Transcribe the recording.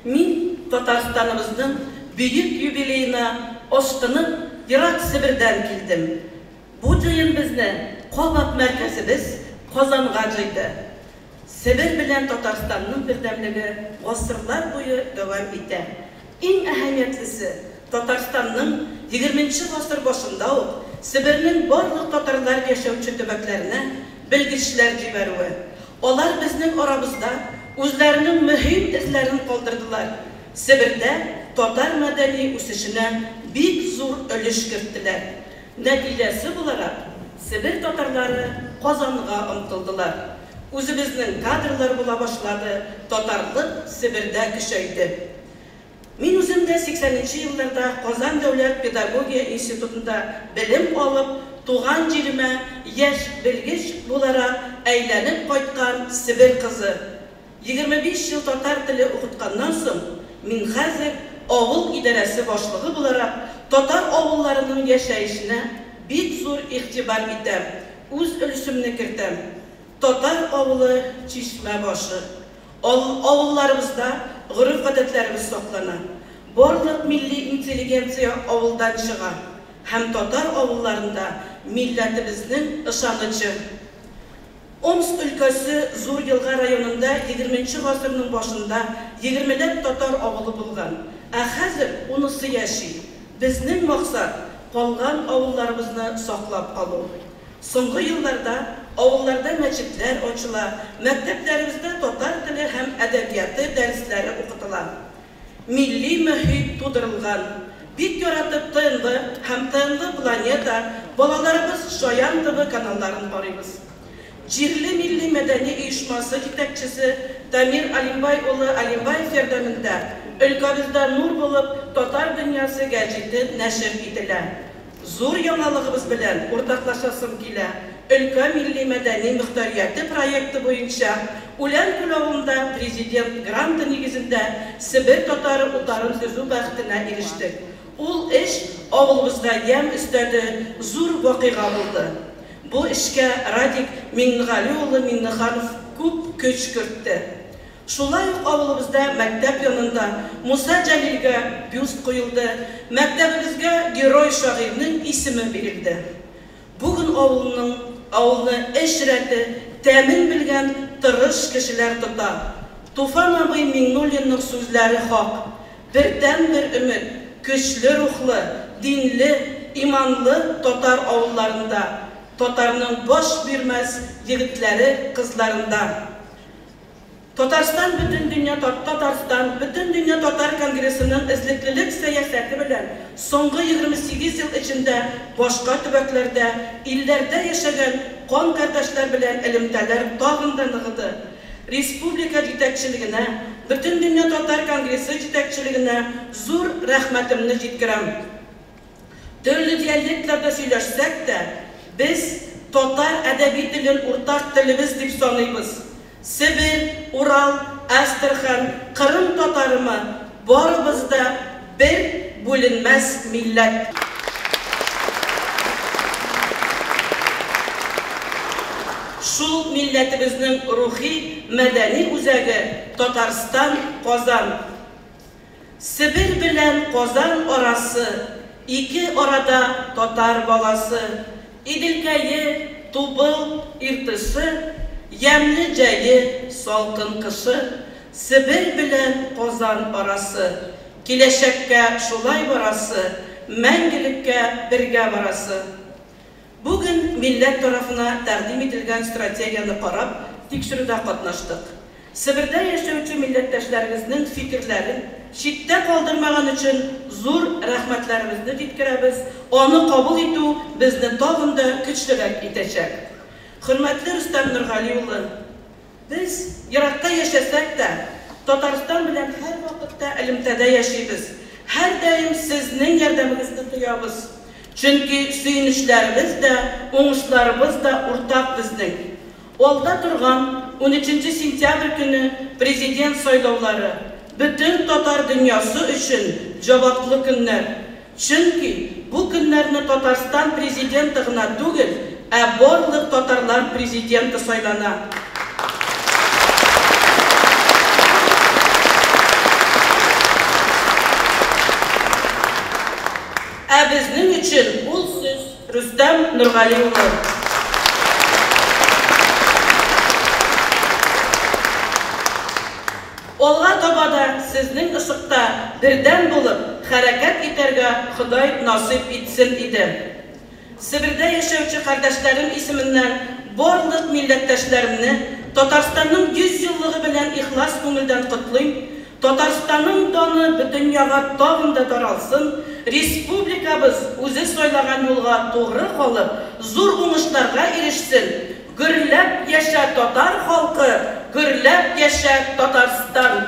Мин Татарстаныбызның бөек юбилеена ашкынып ерак Себердән килдем. Бу җыен безне кабат мәркәзебез Казанга җыйды. Себер белән Татарстанның бердәмлеге гасырлар буе дәвам итә. Иң әһәмиятлесе, Татарстанның егерменче гасыр башында ук Себернең барлык татарлар яшәүче төбәкләренә белгечләр җибәрүе. Алар безнең арабызда үзләренең мөһим эзләрен калдырдылар, Себердә татар мәдәни үсешенә бик зур өлеш керттеләр. Нәтиҗәсе буларак, Себер татарлары Казанга омтылдылар. Үзебезнең кадрлар була башлады, татарлык Себердә көчәйде. Мин үзем дә сиксәненче елларда Казан дәүләт педагогия институтында белем алып, туган җиремә яшь белгеч буларак әйләнеп кайткан Себер кызы. 25 ел татар теле укытканнан соң, мин хәзер авыл идарәсе башлыгы буларак татар авылларының яшәешенә бик зур игътибар итәм, үз өлешемне кертәм. Татар авылы, чишмә башы. Авылларыбызда гореф-гадәтләребез саклана. Барлык милли интеллигенция авылдан чыга һәм татар авылларында милләтебезнең ышанычы. Омск өлкәсе Зур Елга районында егерменче гасырның башында егермеләп татар авылы булган, ә хәзер унысы яши. Безнең максат, калган авылларыбызны саклап калу. Соңгы елларда авылларда мәчетләр ачыла, мәктәпләребездә татар теле һәм әдәбияты дәресләре укытыла. Милли мөһит тудырылган. Бик яратып ТНВ һәм ТНВ Планета, балаларыбыз Шаян ТВ каналларын карыйбыз. Җирле милли-мәдәни оешмасы җитәкчесе Дамир Алимбай улы Алимбаев ярдәмендә өлкәбездә нур булып Татар дөньясы гәҗите нәшер ителә. Зур яңалыгыбыз белән уртаклашасым килә, өлкә милли-мәдәни мөхтәрияте проекты буенча Үләнкүл авылында Президент гранты нигезендә Себер татары утарын төзү бәхетенә ирештек. Ул эш авылыбызга ямь өстәде, зур вакыйга булды. Бу эшкә Радик Миңнегали улы Миңнеханов күп көч кертте. Шулай ук авылыбызда мәктәп янында Муса Җәлилгә бюст куелды, мәктәбебезгә герой-шагыйрьнең исеме бирелде. Бүген авылның авылны эш рәте, тәмен белгән тырыш кешеләр тота. Туфан абый Миңнуллинның сүзләре хак, Бердәнбер өмет, көчле рухлы, динле, иманлы татар авылларында, татарның баш бирмәс егетләре, кызларында. Татарстан Бөтендөнья Татарстан Бөтендөнья татар конгрессының эзлеклелек сәясәте белән соңгы 28 ел эчендә башка төбәкләрдә, илләрдә яшәгән кан кардәшләр белән элемтәләр тагын да ныгыды. Республика җитәкчелегенә, Бөтендөнья татар конгрессы җитәкчелегенә зур рәхмәтемне җиткерәм. Төрле диалектларда сөйләшсәк тә, без татар әдәби телен уртак телебез дип саныйбыз. Себер, Урал, Әстерхан, Кырым татарымы, барыбыз да бер бүленмәс милләт. Шул милләтебезнең рухи, мәдәни үзәге, Татарстан, Казан. Себер белән Казан арасы, Ике арада татар баласы. Иделкәе, Тубыл, Иртышы, Ямьле җәе, салкын кышы. Себер белән Казан арасы. Киләчәккә шулай барасы, Мәңгелеккә бергә барасы. Бүген милләт тарафына тәкъдим ителгән стратегияне карап, тикшерүдә катнаштык. Себердә яшәүче милләттәшләребезнең фикерләрен читтә калдырмаган өчен зур рәхмәтләребезне җиткерәбез, аны кабул итү безне тагын да көчлерәк итәчәк. Хөрмәтле Рөстәм Нургали улы! Без, еракта яшәсәк тә, Татарстан белән һәрвакытта элемтәдә яшибез, һәрдаим сезнең ярдәмегезне тоябыз. Чөнки сөенечләребез дә, уңышларыбыз да уртак безнең. Алда торган унөченче сентябрь көне Президент сайлаулары, бөтен татар дөньясы өчен җаваплы көннәр. Чөнки бу көннәрне Татарстан Президенты гына түгел, ә барлык татарлар Президенты сайлана. өчен ул сез, Рөстәм Нургали улы. Алга таба да сезнең ышыкта бердәм булып хәрәкәт итәргә Ходай насыйп итсен иде. Себердә яшәүче кардәшләрем исеменнән барлык милләттәшләремне Татарстанның 100 еллыгы белән ихлас күңелдән котлыйм, Татарстанның даны бөтен дөньяга тагын да таралсын, республикабыз үзе сайлаган юлга тугры калып, зур уңышларга ирешсен. Гөрләп яшә, татар халкы, гөрләп яшә, Татарстан!